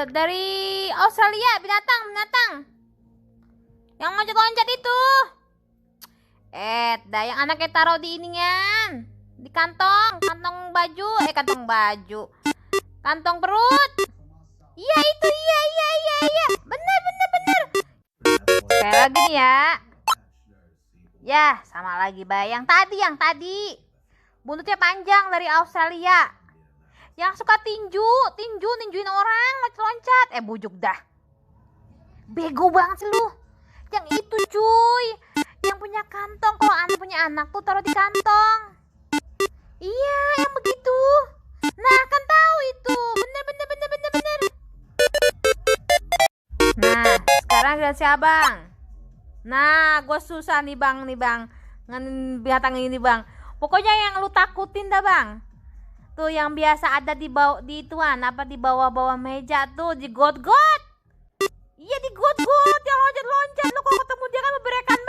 Dari Australia, binatang. Yang loncat-loncat itu. Dah yang anaknya taruh di inian. Di kantong baju, kantong baju. Kantong perut. Iya itu, iya. Bener. Sekali lagi nih ya. Ya, sama lagi yang tadi. Buntutnya panjang dari Australia. Yang suka ninjuin orang, loncat-loncat. Bujuk dah. Bego banget sih lu. Yang itu cuy, yang punya kantong. Kalau anak punya anak tuh taruh di kantong. Iya, yang begitu. Nah, kan tahu itu. Bener. Nah, sekarang lihat si abang. Nah, gue susah nih bang. Ngan binatang ini bang. Pokoknya yang lu takutin dah bang. Tuh yang biasa ada di bawah, di bawah meja tuh, di got. Iya, di got yang loncat-loncat. Lu kalau ketemu dia kan berberikan